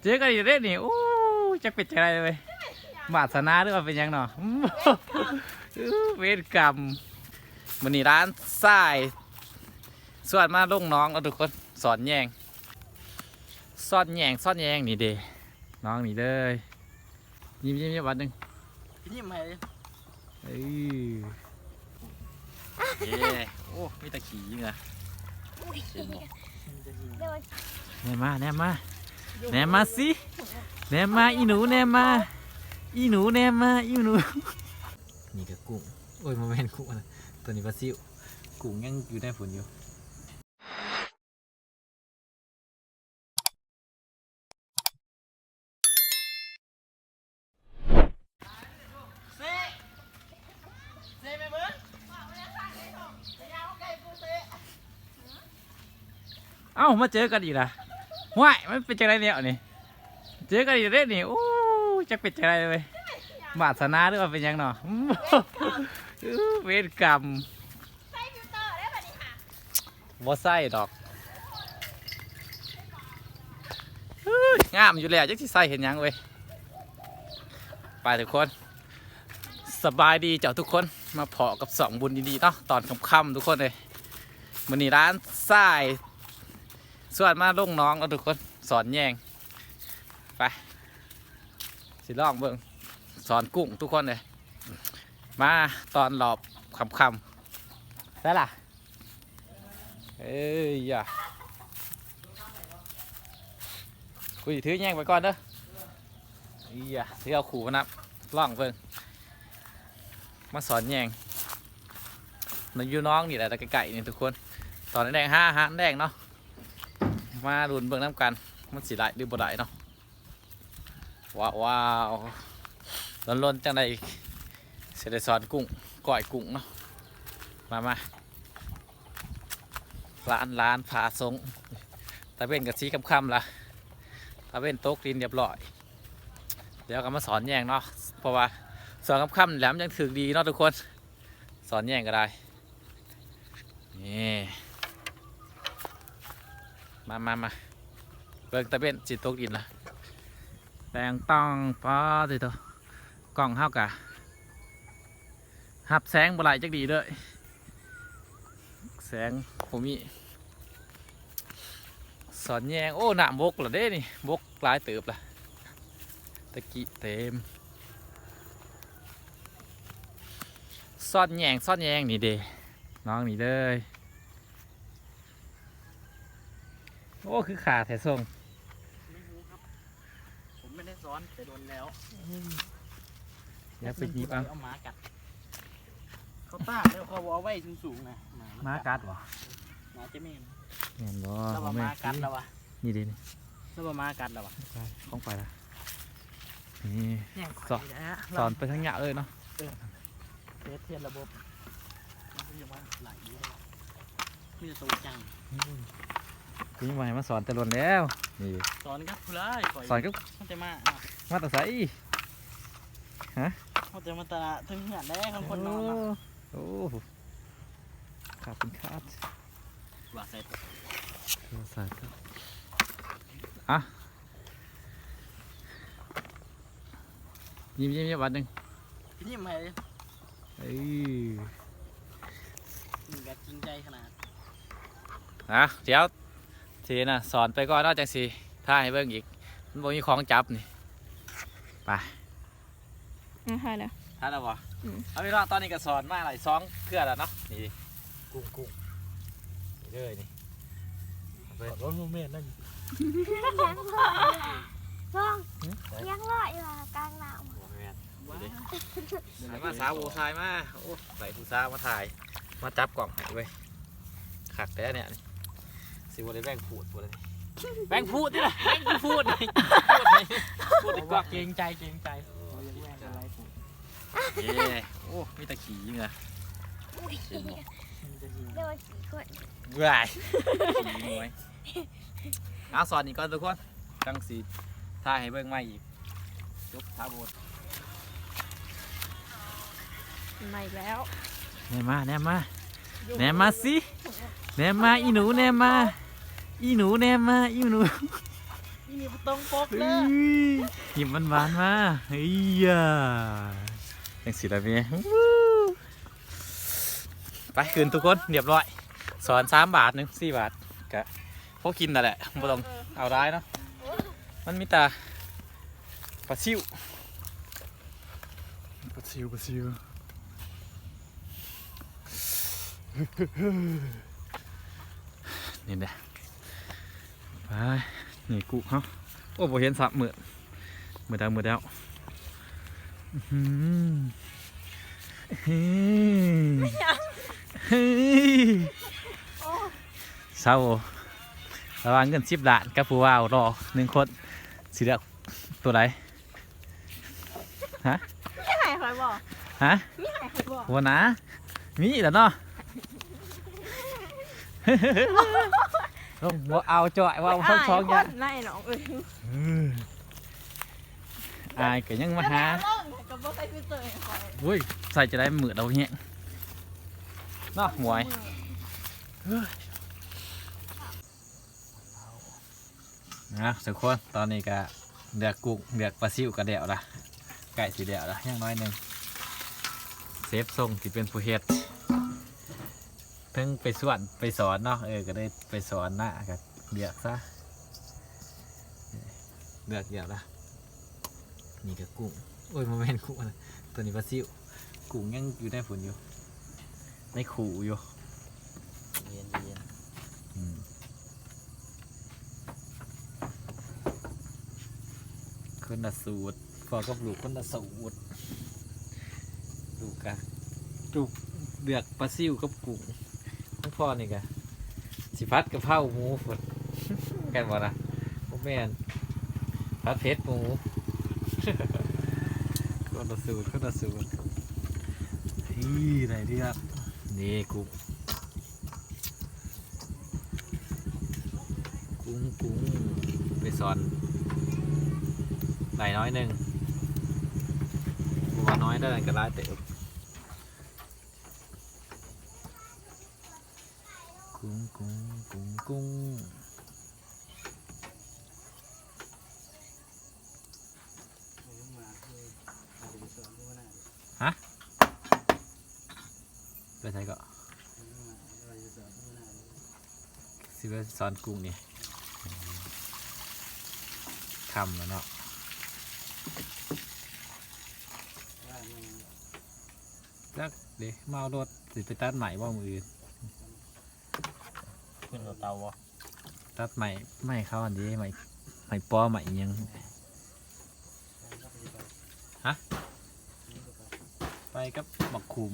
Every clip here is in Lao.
ເຈີກັນອີກແລ້ວເດ້ນີ້. ໂອ້ ຈັກເປັນຈັ່ງໃດເວີຍ ວາດສະໜາ ຫຼືວ່າເປັນຫຍັງເນາະ. ເວນກຳ. ມື້ນີ້ຫຼານຊາຍຊວນມາລົງໜອງເນາະທຸກຄົນ. ສອນແຍງ ສອນແຍງ ສອນແຍງ ນີ້ເດ້ ໜອງນີ້ເລີຍ. ຍິ້ມໆໆ ບາດໜຶ່ງ ຍິ້ມໃຫ້. ເອີ ເຢ້. ໂອ້ ມີແຕ່ຂີ້ເຫຍື້ອ. ເຫັນບໍ່? ແນມມາ ແນມມາ ແນມມາຊິ ແນມມາ ອີ່ໜູ ແນມມາ ອີ່ໜູ ແນມມາ ອີ່ໜູ. ນີ້ກໍກຸ້ງ ໂອ້ຍ ບໍ່ແມ່ນກຸ້ງນະ ຕົວນີ້ປາຊິວ. ກຸ້ງຍັງຢູ່ໃນພຸ້ນຢູ່. ເອົ້າ ມາເຈີກັນອີກລະ. ຫ້ວຍ ມັນເປັນຈັ່ງໃດແນວນີ້ ເຈີກັນອີກແລ້ວເດ້ນີ້. ໂອ້ ຈັກເປັນຈັ່ງໃດເວີຍ ວາດສະໜາ ຫຼືວ່າເປັນຫຍັງເນາະ. ເວນກຳ. ບໍ່ໃສ່ດອກ. ເຮີ້ຍ ງາມຢູ່ແລ້ວ ຈັກຊິໃສ່ເຮັດຫຍັງເວີຍ. ໄປທຸກຄົນ ສະບາຍດີເຈົ້າທຸກຄົນ ມາພໍ້ກັບຊ່ອງບຸນອີກເນາະ ຕອນຄ່ຳໆ ທຸກຄົນເອີຍ. ມື້ນີ້ຫຼານຊາຍຊວນມາລົງໜອງເນາະທຸກຄົນ. ສອນແຍງ ໄປ ຊິລອງເບິ່ງ ສອນກຸ້ງທຸກຄົນເອີຍ. ມາຕອນຮອບຄ່ຳໆ ໄດ້ລະ. ເອີຍ ຢາ ກູຊິຖືແຍງໄປກ່ອນເດີ. ອີຢາ ຊິເອົາຄູ່ມານຳ ລອງເບິ່ງ ມາສອນແຍງ ມັນຢູ່ໜອງນີ້ແຫຼະ ໃກ້ໆ ນີ້ທຸກຄົນ. ຕອນແລງ ຫາອາຫານແລງເນາະ ມາລຸ້ນເບິ່ງນຳກັນ ມັນຊິໄດ້ຫຼືບໍ່ໄດ້ເນາະ. ວ້າວ ລ້ນໆ ຈັ່ງໃດ ຊິໄດ້ສອນກຸ້ງ ກ້ອຍກຸ້ງເນາະ. ມາ ມາ ຫຼານ ຫຼານພາສົ່ງ. ຕາເວັນກໍຊິຄ່ຳໆ ລະ ຕາເວັນຕົກດິນຮຽບຮ້ອຍ. ດຽວກໍມາສອນແຍງເນາະ ເພາະວ່າສອນຄ່ຳໆ ແຫຼະ ມັນຈັ່ງຖືກດີເນາະທຸກຄົນ. ສອນແຍງກໍໄດ້ ນີ້ ມາ ມາ ມາ ເບິ່ງຕາເວັນຊິຕົກດິນລະ. ແຕ່ງຕ້ອງ ປາດຕິໂທ ກ້ອງເຮົາກະຮັບແສງບໍ່ໄດ້ຈັກດີເລີຍ ແສງບໍ່ມີ. ສອນແຍງ ໂອ້ ນ້ຳບົກລະເດ້ນີ້ ບົກຫຼາຍເຕີບລະ ຕະກີ້ເຕັມ. ສອນແຍງ ສອນແຍງ ນີ້ເດ້ ໜອງນີ້ເລີຍ. ໂອ້ ຄືຂາແທ້ຊົງ. ผมไม่ได้ซ้อนแต่โดนแล้ว ດຽວໄປຫຍິບເອົາ เอาหมากัด เขาต้านแล้วเขาเอาไว้สูงๆ นะ หมามัน หมากัดบ่ หมาจะแม่น แม่นบ่ แล้วว่าหมากัดแล้ววะ นี่เด้นี่ แล้วว่าหมากัดแล้ววะ ไป ของไปละ นี่ แย่งข่อย สอน อีกแล้ว สอนไปทางเนี้ยเลยเนาะ เออ เทส เทสระบบ มันก็ยังว่าไหลอยู่เลย มีแต่ตัวจัง อืม คือยังว่าให้มาสอนแต่ล้นแล้ว นี่ สอนกับผู้ร้ายข่อย สอนกับ มันจะมาเนาะ มาแต่ไส ฮะ มันจะมาตลาดถึงเหือนได้ คันคนนอนเนาะ โอ้ โอ้ ขาดเป็นขาด ว่าใส่ตัว ว่าใส่ตัว อ่ะ ยิ้มๆๆ บาดหนึ่ง ยิ้มให้ เอ้ย นี่แบบจริงใจขนาด อ่ะ เดี๋ยว สินะ สอนไปก่อนเนาะ จั่งสิถ่ายให้เบิ่งอีก มันบ่มีของจับนี่ ไป อ่ะ ถ่ายแล้ว ถ่ายแล้วบ่ อืม เอาพี่น้อง ตอนนี้ก็สอนมาหลายสองเทื่อแล้วเนาะ นี่ กุ้งๆ นี่เลยนี่ เอาไป ขอโทษ โมเมนต์นั่น ยังลอย ยังลอยอยู่กลางน้ำ บ่แม่น ว้าว ใส่มาสาวโอชายมา โอ้ ใส่ผู้สาวมาถ่าย มาจับกล้องให้เว้ย คักแท้เนี่ย สิบ่ได้แบ่งพูดบ่ได้ แบ่งพูดนี่ล่ะ แบ่งพูดนี่ พูดนี่ พูดดีกว่า เกรงใจ เกรงใจ บ่อยากแบ่งอะไรพูด เย้ โอ้ มีแต่ขี้เหงื่อ เห็นบ่ เดี๋ยวขี้คน ว้าย ขี้มวย เอาสอนอีกก่อนทุกคน จั่งสิถ่ายให้เบิ่งใหม่อีก จบถาวร มาอีกแล้ว แนมมา แนมมา แนมมาสิ แนมมา อีหนู แนมมา อีหนู แนมมา อีหนู ນີ້ບໍ່ຕ້ອງປົກເດີ. ຍິ້ມຫວານໆມາ. ເອີຍ ຈັ່ງຊີ້ລະແມ່. ໄປ ຂຶ້ນທຸກຄົນ ຮຽບຮ້ອຍ. ສອນສາມບາດ ໜຶ່ງ ສີ່ບາດ ກະພໍກິນນັ້ນແຫຼະ ບໍ່ຕ້ອງເອົາຫຼາຍເນາະ. ມັນມີແຕ່ປາຊິວ ປາຊິວ ປາຊິວ. ນີ້ແຫຼະ ໄປ ນີ້ກຸກເຮົາ. ໂອ້ ບໍ່ເຫັນສະ ມືດ ມືດແລ້ວ ມືດແລ້ວ. ອື ເຮີ້ຍ ເຊົາ. ລະຫວ່າງເງິນສິບລ້ານກັບຜູ້ບ່າວຫຼໍ່ໜຶ່ງຄົນ ຊິເລືອກໂຕໃດ? ຮະ? ມີໃຫ້ຂ້ອຍບໍ່? ຮະ? ມີໃຫ້ຂ້ອຍບໍ່? ບໍ່ນາ ມີແລ້ວເນາະ. ລົງ ບໍ່ເອົາ ຈ່ອຍ ເວົ້າທັງສອງຢ່າງ. ອ້າຍຄົນໃນນ້ອງເອີຍ ເອີ ອາຍກໍຍັງມາຫາ. ກໍບໍ່ໃສ່ຟິວເຕີໃຫ້ຂ້ອຍ. ໂອ້ຍ ໃສ່ຈະໄດ້ມືດເອົາແຮງເນາະ ໝວຍ. ນະ ທຸກຄົນ ຕອນນີ້ກະເລືອກກຸ້ງ ເລືອກປາຊິວກະແລ້ວລະ ໃກ້ຊິແລ້ວລະ ຍັງໜ້ອຍໜຶ່ງ. ເຊຟຊົງຊິເປັນຜູ້ເຮັດ ເຖິງໄປສວນໄປສອນເນາະ ເອີ ກະໄດ້ໄປສອນນະ ກະເລືອກຊະ. ເລືອກແລ້ວລະ. ນີ້ກະກຸ້ງ ໂອ້ຍ ບໍ່ແມ່ນກຸ້ງນະ ໂຕນີ້ປາຊິວ. ກຸ້ງຍັງຢູ່ໃນພຸ້ນຢູ່ ໃນຄູຢູ່. ເຢັນ ເຢັນ. ອືມ ຄົນລະສູດ ພໍ່ກັບລູກຄົນລະສູດ. ລູກກະຈຸກເລືອກປາຊິວກັບກຸ້ງ. ຂອງພໍ່ນີ້ກະຊິຜັດກະເພົາໝູພຸ້ນ ແມ່ນບໍ່ນະ? ບໍ່ແມ່ນ ຜັດເຜັດໝູ. ຄົນລະສູດ ຄົນລະສູດ. ນີ້ ໄດ້ເລືອກ ນີ້ກຸ້ງ ກຸ້ງ ກຸ້ງ ໄປສອນໄດ້ໜ້ອຍໜຶ່ງ ບໍ່ວ່າໜ້ອຍເດີ ກະຫຼາຍເຕີບ. ກຸ້ງ ກຸ້ງ ກຸ້ງ ກຸ້ງ. ຮະ? ໄປໃສເກາະ? ຊິໄປສອນກຸ້ງນີ້ ຄ່ຳແລ້ວເນາະ. ຈັກເດ ມາເອົາລົດ ຊິໄປຕັດໄມ້ບໍ່ມື້ອື່ນ? ຂຶ້ນເອົາເຕົາບໍ່? ຕັດໄມ້ ໄມ້ເຂົາອັນນີ້ ໄມ້ ໄມ້ປໍ ໄມ້ອີ່ຫຍັງ. ຮະ? ໄປກັບບັກຂຸມ.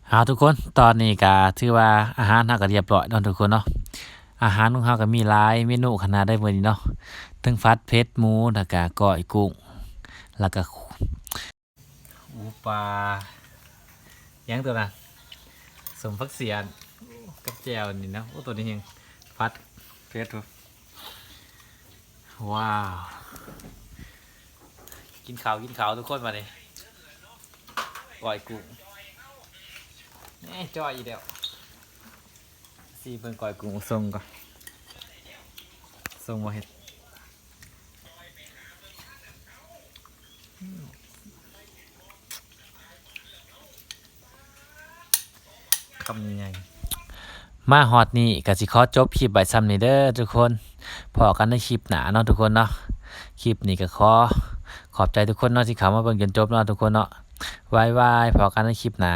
ເອົາ ທຸກຄົນ ຕອນນີ້ກະຖືວ່າອາຫານເຮົາກະຮຽບຮ້ອຍເນາະ ທຸກຄົນເນາະ. ອາຫານຂອງເຮົາກະມີຫຼາຍເມນູຂະໜາດໃດມື້ນີ້ເນາະ ທັງຜັດເຜັດໝູ ແລ້ວກະກ້ອຍກຸ້ງ ແລ້ວກະ ອູປາ ຫຍັງໂຕນັ້ນ ສົ້ມຜັກສຽນກັບແຈ່ວນີ້ເນາະ. ໂອ້ ໂຕນີ້ແຮງ ຜັດເຜັດ. ວ້າວ ກິນເຂົ້າ ກິນເຂົ້າທຸກຄົນ ບາດນີ້ ກ້ອຍກຸ້ງ ແນ່ ຈ່ອຍອີກແລ້ວ. ຊີມເບິ່ງກ້ອຍກຸ້ງຊົງກ່ອນ ຊົງບໍ່ເຮັດ. ຄຳໃຫຍ່ໆ. ມາຮອດນີ້ກະຊິຂໍຈົບຄລິບໄວ້ຊ່ຳນີ້ເດີທຸກຄົນ. ພໍ້ກັນໃນຄລິບໜ້າເນາະທຸກຄົນເນາະ. ຄລິບນີ້ກະຂໍຂອບໃຈທຸກຄົນເນາະ ທີ່ເຂົ້າມາເບິ່ງຈົນຈົບເນາະທຸກຄົນເນາະ. ບາຍບາຍ ພໍ້ກັນໃນຄລິບໜ້າ.